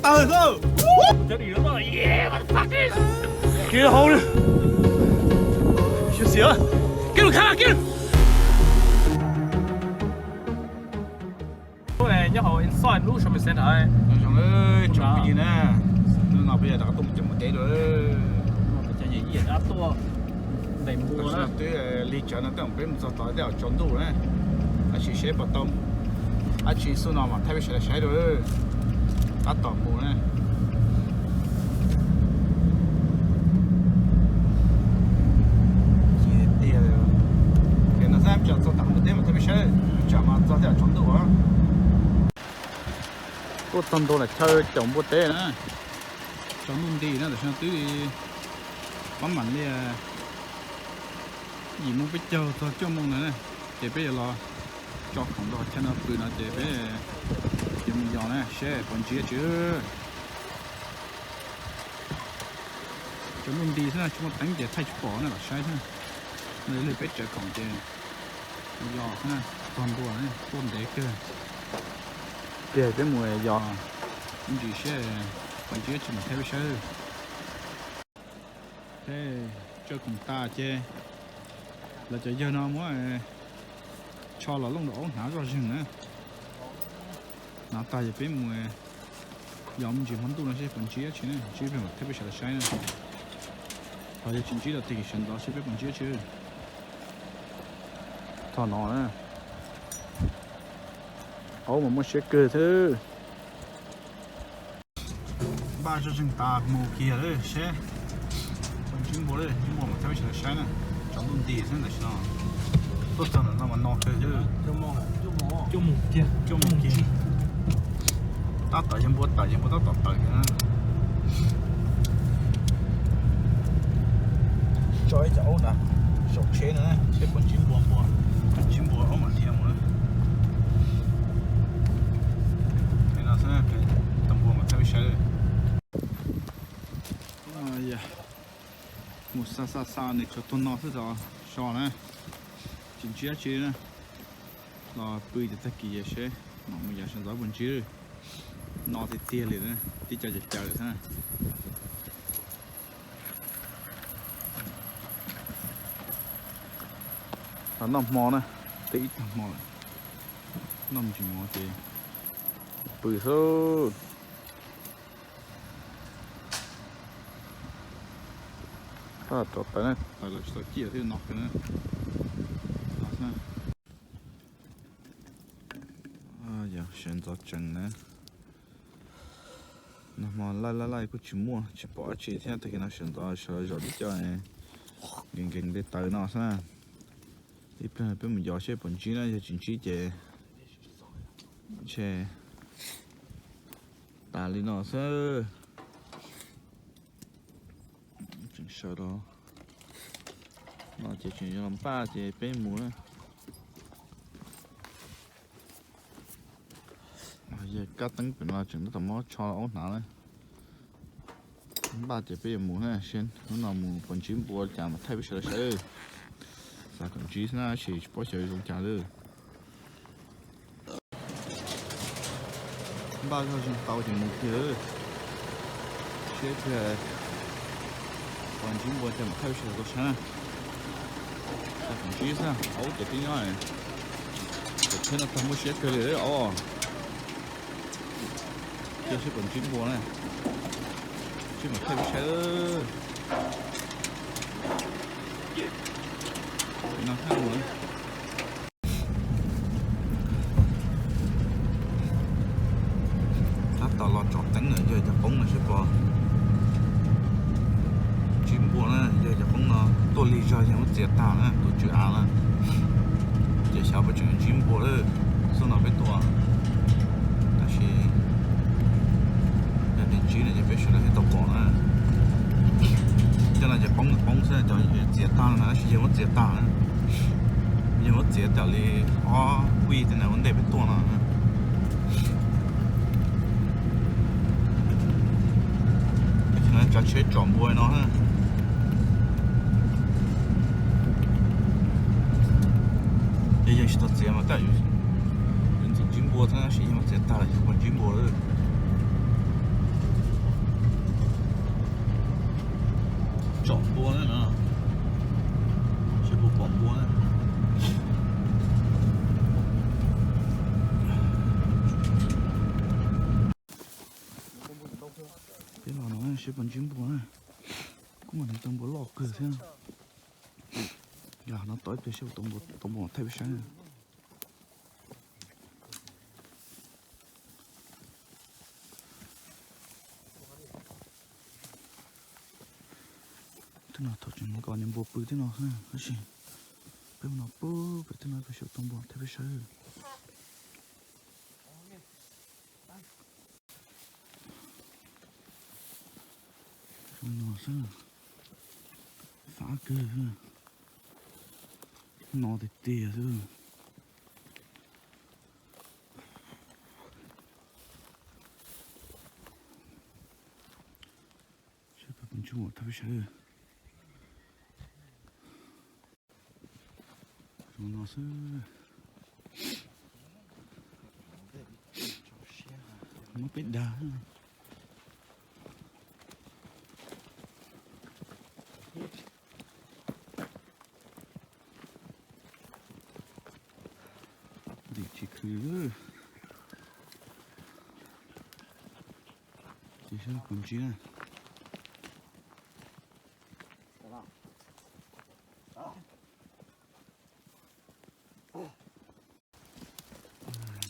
Tawg xwb. Kev hauv, xyov xyov, kev lus kha kev. Nyob hauv inside lub shopping center. Tsoom phooj ywg na, hnub no peb yog rov qab tuaj mus cov mus teb dua. Twb lig tsawv no tej zaum peb mus txog tod tej zaum tsaus ntuj na. Tab sis seb puas tau, dab tsi xub no mas thaij peb sawv daws saib dua. Tab tom mus na. Tiag tiag li. Ces no xab tso txog tom mus teb mas thaij peb saib, tsam mas txog tej zaum tsaus ntuj. Tuaj txog ntua lawm chaw caum npua teb na. Tsaus ntuj nti na, tam sim no twb pab mam li yim moo peb caug txog cuaj moo ntawd na. Ces peb yuav los tso khoom rau qhov chaw no pw no ces peb yuav mus yos na seb puas ntsib tsi. Tsaus ntuj nti xwb na, tsis muaj teeb ces thaij tsis pom na, los saib xwb. No yog li peb tsaws khoom ces mus yos xwb na, txog ntua na, tuaj ntev kawg. Tiag peb mus yos ib ntsis seb puas ntsib tsi mas thaij peb saib. Tsaws khoom tas ces lawv cov yawg no muab tsho los looj rau aub hnav zoj zeeg na. Hnav tag ces peb mus yos me ntsis hmo ntuj no seb puas ntsib tsi na, ntsib peb mam thaij peb sawv daws saib na. Ho yog tsis ntsib los tig sawv ntxov seb peb puas ntsib tsi. Tho no na, aub mas muaj siab kawg xwb. Npaj zoj zeeg tas mus kiag lawm seb puas ntsib npua, ntsib npua mas thaij peb sawv daws saib na. Tsaus ntuj nti xwb tam sim no. Tuaj txog ntawm no mas no kawg. Cuaj moo kiag. Tab tom yog npua tawm, yog npua tab tom tawm kiag na. Tso ib co aub na saum tsheb no seb puas ntsib npua, npua, ntsib npua aub mam dhia mus na. Li no xwb, tau npua mas thaij peb saib. Mus xa xa xa nws tsuas tuag no xwb tau so na. Tsis ntsib dab tsi na. Los pw ces tag kis seb mam mus yos sawv ntxov puas ntsib. No tiag tiag li, tib co caws caws xwb na. Los noj hmo na, twb ib tag hmo lawm, noj me ntsis mov ces pw xwb. Tab tom tawm na, tawm los tsis tau ciaj thiab no kawg na. Yog sawv ntxov tsees na. Nag hmo laij laij laij kuj tsis muaj tsis pom dab tsi thiab, tag kis no sawv ntxov sawv zom tib co nkees nkees nte taws no xwb na. Ib pliag peb mus yos seb puas ntsib na, yog tsis ntsib ces ntshe tas li no xwb. Tseem sawv rau no ces tseem yuav los npaj ces peb mus na. Yawg kab teeb pem no tseem tab tom muab tsho aub hnav na. Npaj ces peb yuav mus na, seb hnub no mus puas ntsib npua li cas mas thaij peb sawv daws saib. Xav kom ntsib xwb na, tab sis tsis paub xyov zoo cas lawm. Npaj zog zeeg tau ces mus kiag lawm. Seb puas ntsib npua ces mam thaij peb sawv daws tau saib na. Xav kom ntsib xwb, aub ces twb nyob, cov tsheb no tag muaj siab kawg li aub. Cia seb puas ntsib npua na, seb mam thaij peb saib. No, tab tom los tso teeb lawm, yawg cov qoob no seb puas ntsib npua na. Yawg cov qoob no tuaj lig zog yeej muab txiav tag na, tus tswv av na. Ces xyov puas tseem ntsib npua lawm, xub no peb tuaj. Tab sis yog tias ntsib no ces peb sawv daws thiaj tau pom na. Cov no ces poob poob xwb, cov txiav tag no na, tab sis yawg muab txiav tag na. Yawg muab txiav tam li ob vij tej ntawd ua ntej peb tuaj no. Tsav tsheb tsom npua no na. Yog yeej tsis tau txiav mas tab yuav ntxim ntsib npua thiab, tab sis yog muab txiav tag lawm ces puas ntsib npua lawm. Tsom npua na no, seb puas pom npua na. Peb los no seb puas ntsib npua na. Kuj muaj neeg tau npua loj kawg thiab. Yog no tau ib pliag seb puas tau npua thaij peb saib. Tej no thaum tseem nkaus niag npua pw tej no, tab sis peb mus no pw pem tej no peb seb tau npua thiab peb saib. Zoo no xwb, fab kawg, no tiag tiag xwb. Seb puas ntsib npua thiab peb saib. Zoo no xwb. Muab peb dag. Dim tsis khw. Ces saib puas ntsib na.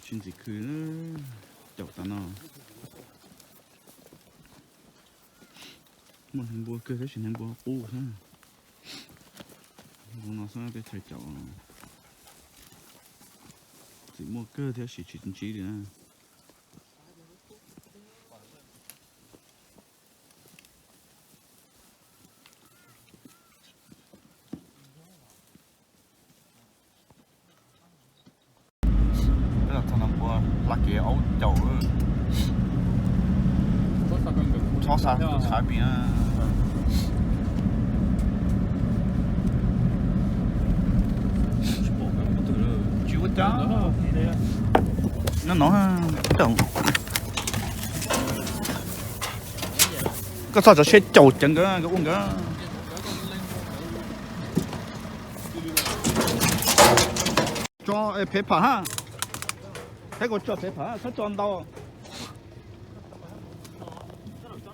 Tsis ntxim khw, caum tas no. Muaj hneev npua kawg tab sis hneev npua qub xwb. Zoo no xwb peb txhais caum. Txim muaj kawg thiab sis tsis ntsib li na. Peb los txog no npua hla kev aub caum. Txhob xa tus tshav pis na. Tsis ua cas. No no, koj txhob tso siab caum ceev nkawd, nkawd ua nkawd. Tso phev pham ha. Saib kuv tso phev pham, txhob tso ntau.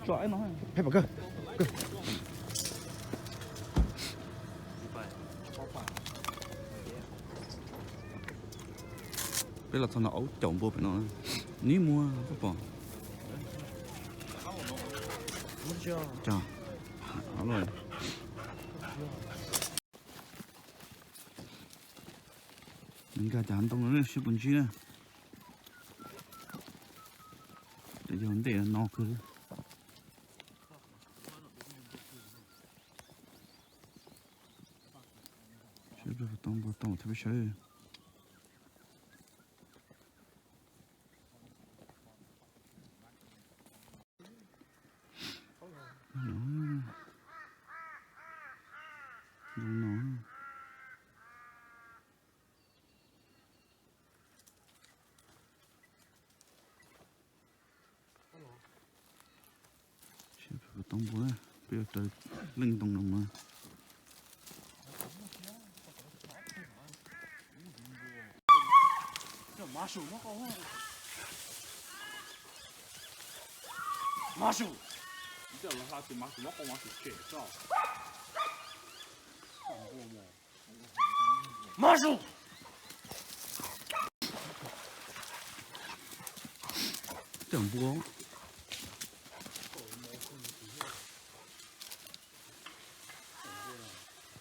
Tso no, phev pham kawg. Peb los txog no aub caum npua pem no, neb muab koj pom. Nkag cov ntoo no seb puas ntsib na. Cov yog ntej no kawg li. Seb puas tau npua tau thiab peb saib. Zoo no. Seb puas tau npua, peb yuav raws leej ntoo no mas. Mab zoo. Tej npua.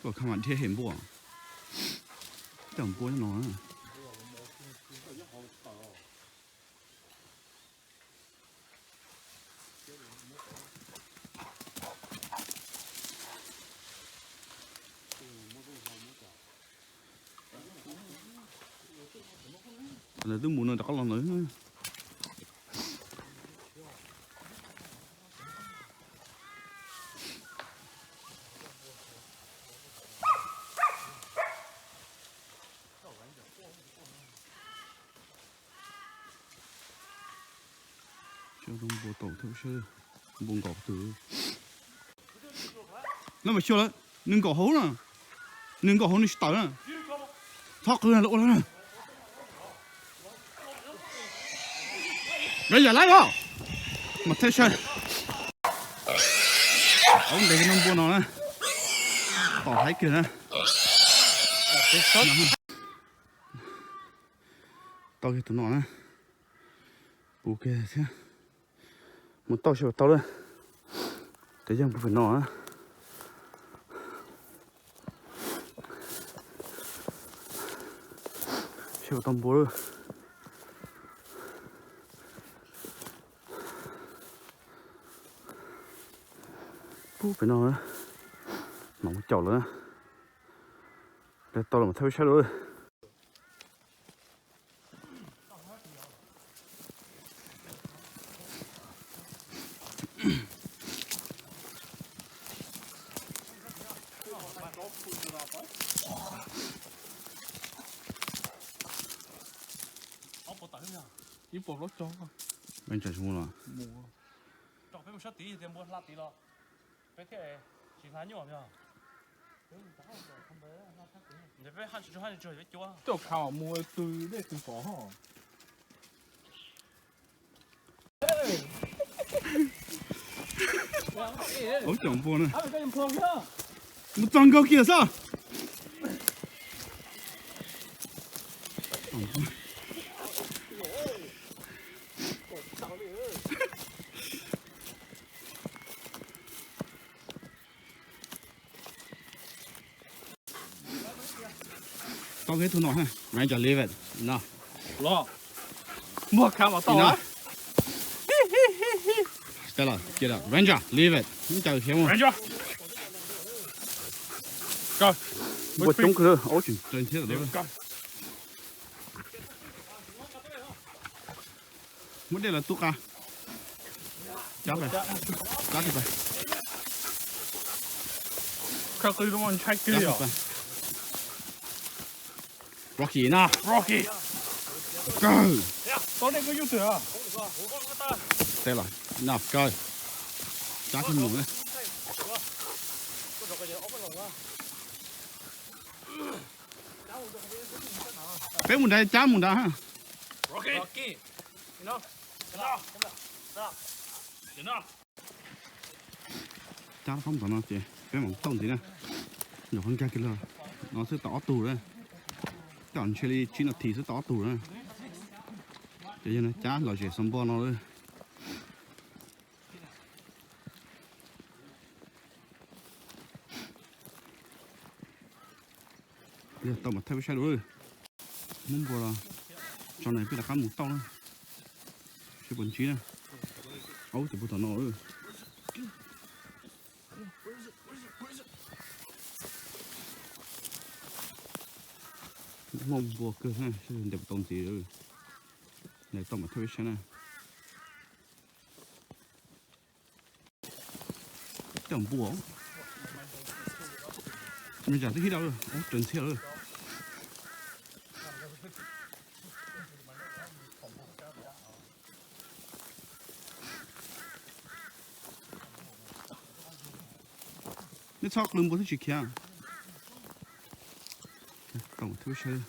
Koj khab mas dhia hem npua. Tej npua no. Lawv twb mus no rov qab los ntawd. Seb npua tau thiab seb npua nkaus twg. Lawv mam xyuas lawm, nws nkaum hauv na, nws nkaum hauv nws tsis tawm na. Txhob qw lawv ua lawm na. Lawv yam lawv os, mas thawj saib. Aub ntes no npua no na, tom haib kiag na. Tau kiag tus no na, puv kiag thiab. Mus tau seb puas tau lawm. Cov yeej puv pem no na. Seb puas tau npua lawm. Puv pem no na, mam mus caum lawm na. Tau los mas thawj peb saib lawm. Ib puas plaub caug. Peb ntsais mus los. Peb mus sab tid tias npua hla tid los peb thiaj tsis hla nyuaj. Coj kha mus tw dej tw fov ho. Ub, caum npua na. Mus txog nkaus kiag xwb. Tau kiag tus no, Ranger, leave it. No. Los, muag kha mas tau na. Ranger, leave it. Ncaws khiav mus. Npua coob kawg, aub tseem tsawg thiab. Muab dej los tu qa. Cab, cab, cab. Rocky, no, Rocky. Kawg. Teb los, no, kawg. Cab kiag mus na. Peb mus nrad, cab mus nrad ha. Cab qhov ntawd no ces peb mam tauj ntxiv na. Nyuam qhuav nkag kiag los no xwb tau ob tug lawm. Tej zaum ntshe li tsib nas this xwb tau ob tug lawm. Ces yog no cab lom zem xav npua no lawm. Yog tau mas thaij peb saib dua. Muab npua los tso na, peb rov qab mus tauj na. Seb puas ntsib na. Aub, cov puag tom no. Muaj npua kawg na, seb ntes puas tau ntxiv. Ntes tau mas thaij peb saib na. Cov npua. Me tsam twb hib rau, ub, raws ntxhiab lawm. Neb txhob qw npua thiab tsis khiav. Tau thiab saib.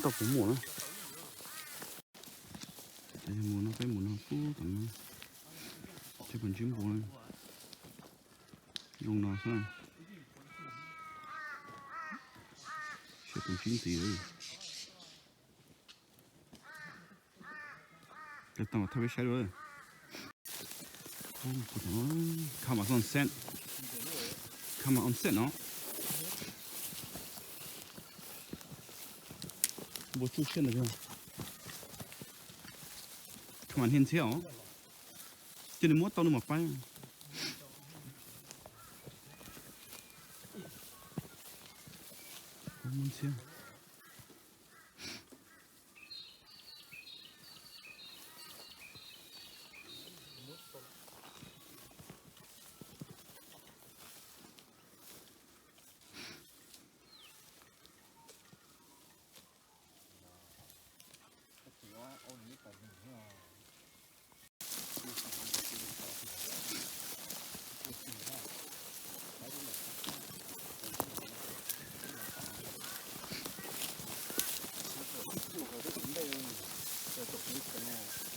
Tau puas muaj na. Mus no peb mus no pub tom no. Seb puas ntsib npua na. Zoo no xwb. Seb puas ntsib ntxiv. Tau thaij peb saib dua. Come on, set. Come on, set no. Npua tsuj tshiab ntawd. Come on, hia ntxhiab os. Cia nws muab tau nws mam pab. Muab ntxhiab.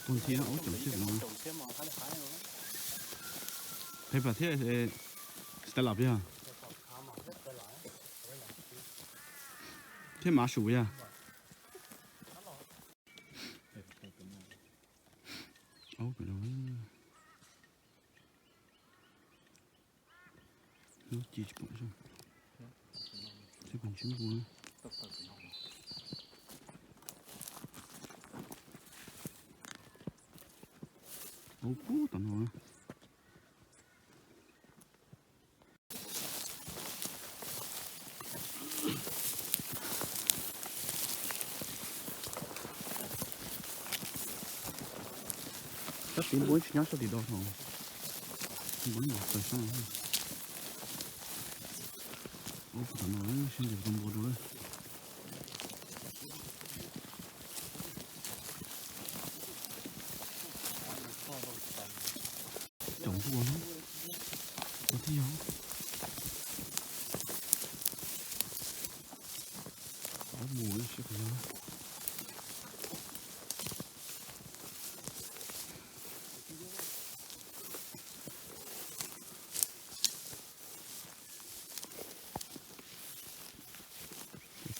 Tus ntxhi no ub tsoom thiab no. Peb pas thiab Stella peb yog. Thiab mav su yog. Ub, pem no. Lub ci tsis pom zoo. Thiab pom ntsib npua na. Ub, pub tom no. Sab tid npua tsis nyob sab tim do thaum npua nyob tawm sab no. Ub, tom no sab ntiag tau npua dua lawm. Cov npua no, ua thiab yog. Qhov mus sib qhov no.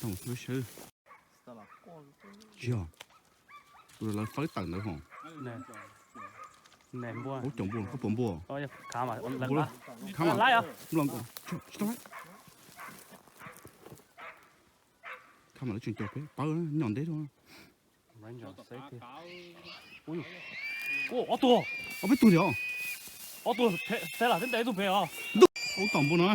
Tau sawb sawb. Tsis yog, tus lawv fawb tawm ntawd hos. Ub, cov npua, koj puas npua? Npua, khab mas, khab mas lawv tseem cog peb pawb nyom nteb rau. Ob peb tug li os. Ub, tom npua no.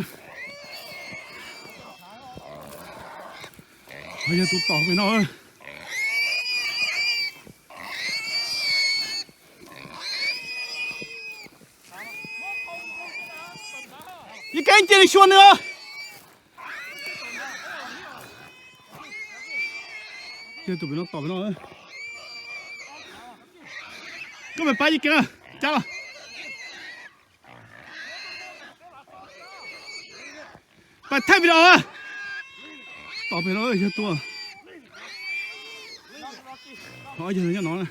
Yog tus tom pem no. Yeej keeb cia li xyuas nws. Yog tus pem no tom pem no. Koj pem pab yeej keeb, cab los. Pab thaij video. Tom pem no yog tus. Ho yog nyob no.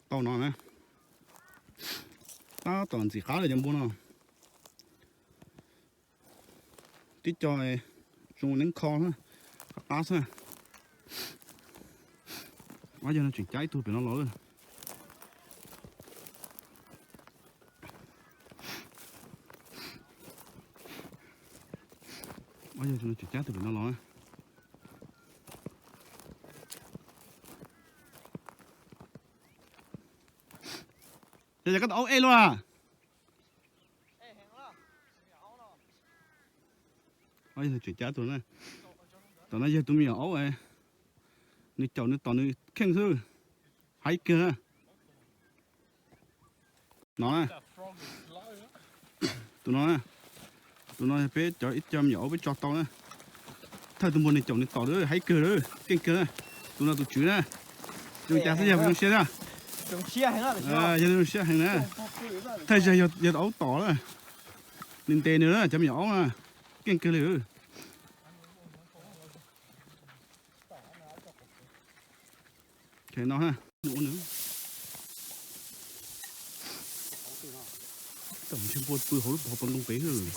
Tau no na. Tab tom ntxim qab lawm cov npua no. Tib co zoo neeb kho na, qab qab xwb. Ob yog no tseem cab ib tug pem no los lawm. Ob yog no tseem cab tus pem no los. Yog koj tau aub ej luaj. Tseem cab tus na. Tom no yog tus me nyuam aub, nws caum nws tom nws kheej xwb. Haib kawg na. No na. Tus no na. Tus no peb cov ib co me nyuam aub peb tso tau na. Thawj tus npua nws caum nws tom lawm, haib kawg lawm, keej kawg na. Tus no tus tswv na. Zoo cas xwb yog zoo siab na. Yog zoo siab heev na. Thawj zaug yog tus aub tom na. Nws ntes nws na, cov me nyuam aub na. Keej kawg li. Tam ntshe npua pw hauv lub pob pov ntoo pem xwb.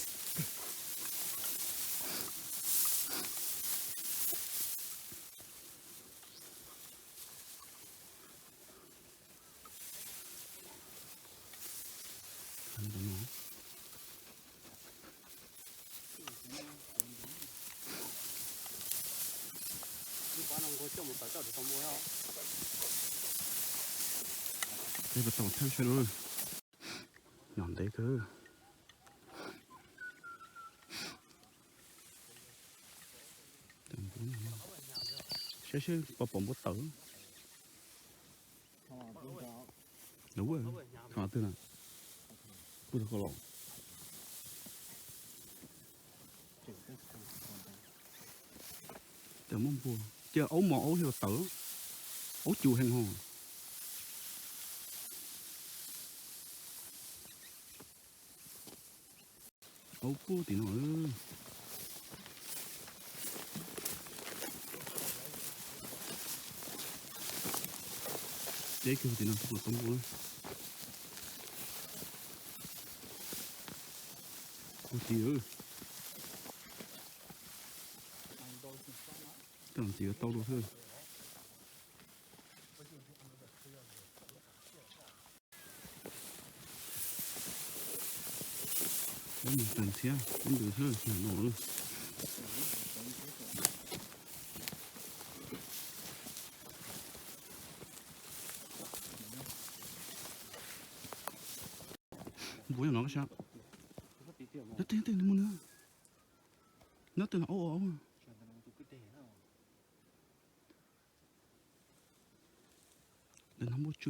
Peb puas tau thawj saib lub, nyom ntev kawg. Saib seb puas pom npua tawm. Twg na? Los, cas muaj npua, cia aub mos aub thiaj tawm, aub cuv heev hos. Aub puag tim no. Deb kawg tim no tsis pom tau npua. Puag tim, tej no ces yuav tau dua xwb. Peb mus tag thiab, peb ntws xwb no. Npua nyob no sab. Nyob tej, tej mus na. Nyob tej no, aub, aub. Lawv noj npua tsw.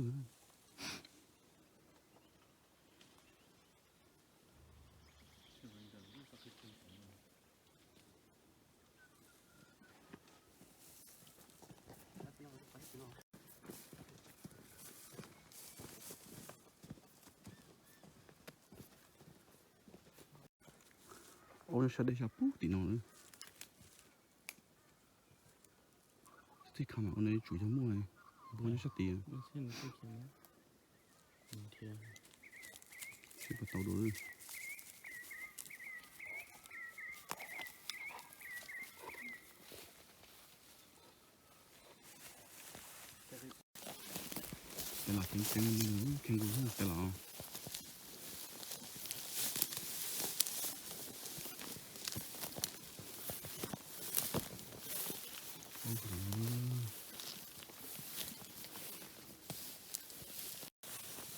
Aub nyob sab dej sab puag tim no. Tej kha mas ua ne tsuas yog muaj npua nyob sab tid. Seb puas tau dua. Tes los ceev ceev, kheej nkaus thiab tes los.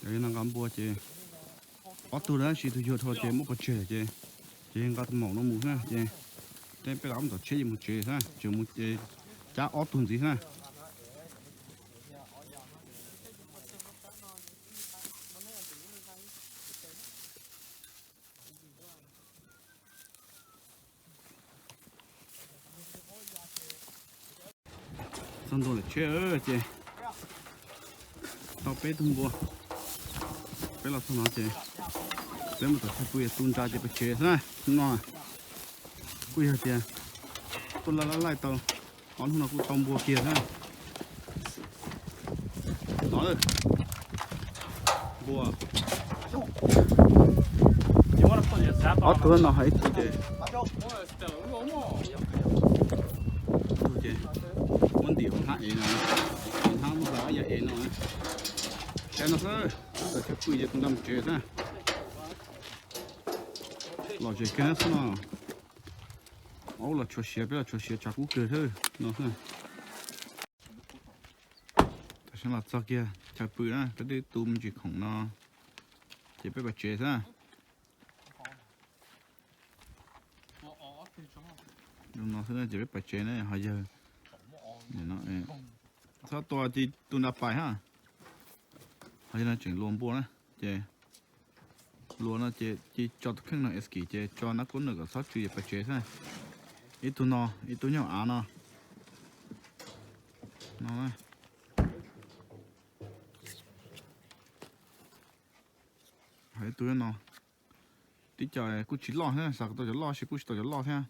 Cov no nqa npua ces ob tug tab sis tus yuag dhau ces muab pov tseg ces, ces nqa tus maum no mus na ces, tej peb los ob tom tsheb ces mus tsev xwb, tseem mus ces cab ob tug ntxiv xwb na. Txog ntua lawm tsheb ces tau peb tug npua. Peb los txog no ces peb mus tom chaw pw tu nra ces pem tsev xwb na. Hnub no kuj yog tias tuaj laij laij tau, ob hnub no kuj tau npua kiag xwb. Npua. Ob tug no hais ib tug ces, ib tug ces muab ntim hauv hnab ev no, hauv hnab muab nqa ob yam ev no. Saib no xwb, tawm chaw pw ces tus nra mus tsev xwb. Lom zem kawg xwb no. Aub los tshuav siav, peb los tshuav siav, tshav kub kawg thiab no xwb. Tam sim no los txog kiag chaw pw na, peb twb tu me ntsis khoom no ces peb pais tsev xwb. Zoo no xwb na ces peb pais tsev na, ho yawg txhob tua ces tus nra pais ha. Ho yog no tseem luas npua na, ces luas no ces cia tso tus kheej no es kim ces tso nab kub nws kom txhob tsw ces pais tsev xwb. Ib tug no, ib tug nyob av no. No, hais ib tug no, tib co kuj tsis loj thiab, xav kom tau cov loj sis kuj tsis tau cov loj thiab.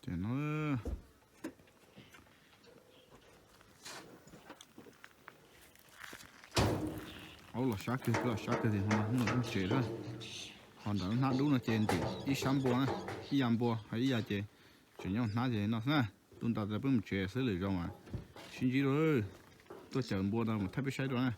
Ces no, aub los sab kawg, los sab kawg tias no hnub no kuj tsev xwb. Ho nram lub hnab dub no ces ntim ib sab npua na, ib yam npua ho ib yam ces tseem nyob hnab ces no xwb na. Tu nra tas peb mus tsev xwb lwm zaus mas sib ntsib dua. Tuaj cawm npua no mas thaij peb saib dua na.